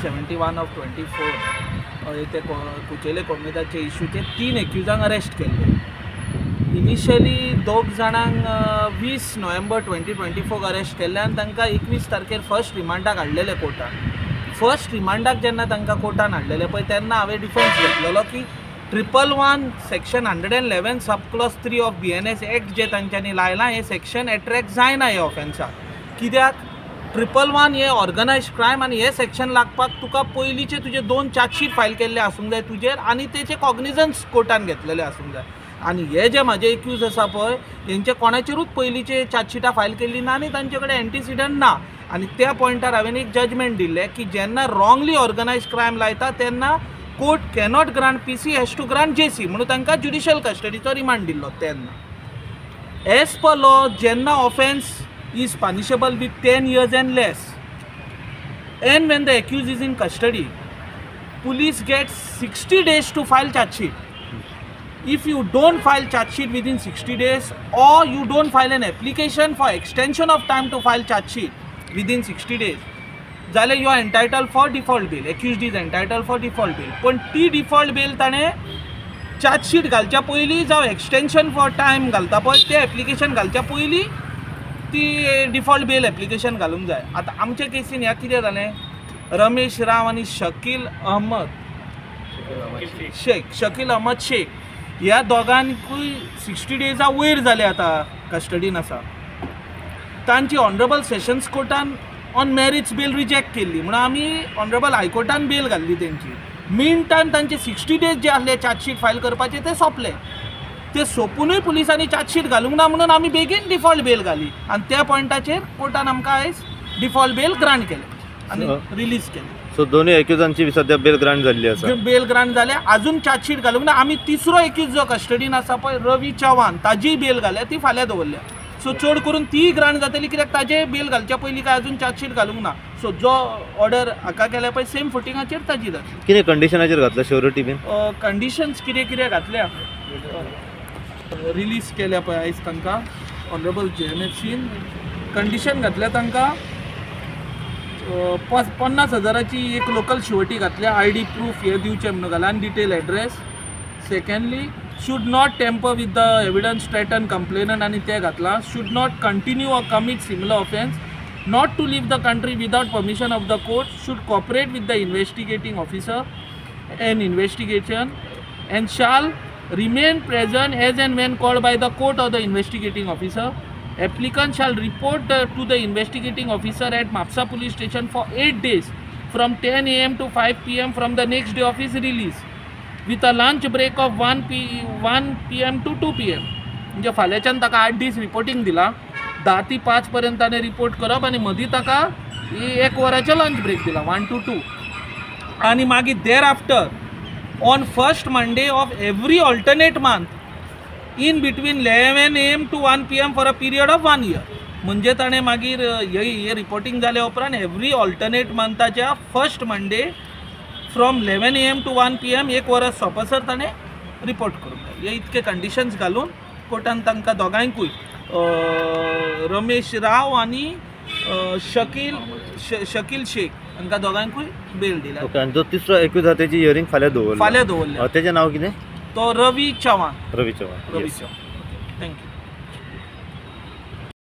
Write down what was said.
71 of 24 ते कुचेले कोमुनिदादचे इशूचे तीन एक्युजांक arrest केल्ले. इनिशियली दोग जाणांक 20 नोव्हेंबर 2024 अरेस्ट केल्ले आनी तांकां 21 तारखेर फर्स्ट रिमांडाक हाडलेले कोर्टान. फर्स्ट रिमांडाक जेन्ना तांकां कोर्टान हाडलेले पळय, तेन्ना हांवें डिफेन्स घेतलेलो की 111, section 111 sub clause 3 of BNS Act जे तांच्यांनी लायलां, हें सेक्शन एट्रॅक्ट जायना हे ऑफेन्साक. कित्याक 111 हे ऑर्गनायज क्रायम आनी हे सेक्शन लागपाक तुका पयलींचे तुजे दोन चार्जशीट फायल केल्ले आसूंक जाय तुजेर आनी तेचे कॉग्निजन्स कोर्टान घेतलेले आसूंक जाय. आनी हे जे म्हाजे एक्यूज आसा पळय, हेंचे कोणाचेरूच पयलींचे चार्जशिटां फायल केल्ली ना आनी तांचे कडेन एंटिसिडंट ना. आनी त्या पॉयंटार हांवें एक जजमेंट दिल्लें की जेन्ना रॉंगली ऑर्गनायज क्रायम लायता तेन्ना court cannot grant PC, has to grant JC. म्हणून तांकां ज्युडिशियल कस्टडीचो रिमांड दिल्लो तेन्ना. एज पर लॉ, जेन्ना offence is punishable with 10 years and less and when the accused is in custody, police get 60 days to file charge sheet. If you don't file charge sheet within 60 days or you don't file an application for extension of time to file charge sheet within 60 days, जाल्यार you are entitled for default bail, accused is entitled for default bail. पण ती default बेल ताणें chargesheet घालच्या पयलीं जावं extension for time घालता पळय, तें application घालच्या पयलीं ती डिफॉल्ट बेल एप्लिकेशन घालूंक जाय. आतां आमच्या केसीन ह्या कितें जालें, रमेश राव आनी शकील अहमद शेख, शकील अहमद शेख ह्या दोगांकूय 60 डेजा वयर जाले आतां कस्टडीन आसा. तांची ऑनरेबल सेशन्स कोर्टान ऑन मॅरिट्स बेल रिजेक्ट केल्ली, म्हणून आमी ऑनरेबल हायकोर्टान बेल घाल्ली तेंची. मीन टायम तांचे 60 डेज जे आसले चार्जशीट फायल करपाचे ते सोंपले. ते सोंपुनूय पुलिसांनी चार्जशीट घालूंक ना, म्हणून आमी बेगीन डिफॉल्ट बेल घाली आनी त्या पॉयंटाचेर कोर्टान आमकां आयज डिफॉल्ट बेल ग्रांट केले आनी रिलीज केले. सो दोनूय एक्युजांची सध्या बेल ग्रांट जाल्ली आसा. बेल ग्रांट जाले, अजून चार्जशीट घालूंक ना. आमी तिसरो एक्यूज जो कस्टडीन आसा पळय, रवी चव्हाण, ताजीय बेल घाल्या, ती फाल्यां दवरल्या. सो चड करून तीय ग्रांट जातली, कित्याक ताजे बेल घालच्या पयलीं काय अजून चार्जशीट घालूंक ना. सो जो ऑर्डर हाका केल्या पळय, सेम फुटिंगाचेर ताजी जातली. कितें कंडिशनाचेर घातला श्योरिटी बीन? कंडिशन्स कितें कितें घातल्या, रिलीज केल्या पळय आयज तांकां ऑनरेबल जेएमएफसीन, कंडिशन घातल्या तांकां 50,000ची एक लोकल शुअरिटी घातल्या, आयडी प्रूफ हे दिवचें म्हणून घाला आनी detail address. Secondly, should not tamper with the evidence, threaten complainant आनी ते घातलां. Should not continue or commit similar offence, not to leave the country without permission of the court, should cooperate with the investigating officer and investigation and shall remain present as and when called by the court or the investigating officer. Applicant shall report to the investigating officer at Mapsa Police Station for 8 days from 10 a.m. to 5 p.m. from the next day of his release with a lunch break of 1 p.m. to 2 p.m. म्हणजे फाल्यांच्यान ताका 8 दीस reporting दिला. 10 ते 5 पर्यंत ताणें report करप आनी मदीं ताका एक वराचें लंच ब्रेक दिला, 1 to 2. आनी मागीर thereafter on first Monday of every alternate month in between 11 a.m. to 1 p.m. for a period of one year. म्हणजे ताणें मागीर हे रिपोर्टींग जाल्या उपरांत एवरी ऑल्टरनेट मंथाच्या first Monday from 11 a.m. to 1 p.m. एक वरस सोंपसर ताणें रिपोर्ट करूंक जाय. हे इतके कंडिशन्स घालून कोर्टान तांकां दोगांयकूय, रमेश राव आनी शकील शेख, हांकां दोगांयकूय बेल दिल्या. ओके, आनी जो तिसरो एक्यूज आसा तेजी हियरींग फाल्यां दवरला. फाल्यां दवरल्या. तेजें नांव कितें? तो रवी चव्हाण. रवी चव्हाण. रवी चव्हाण. Thank you.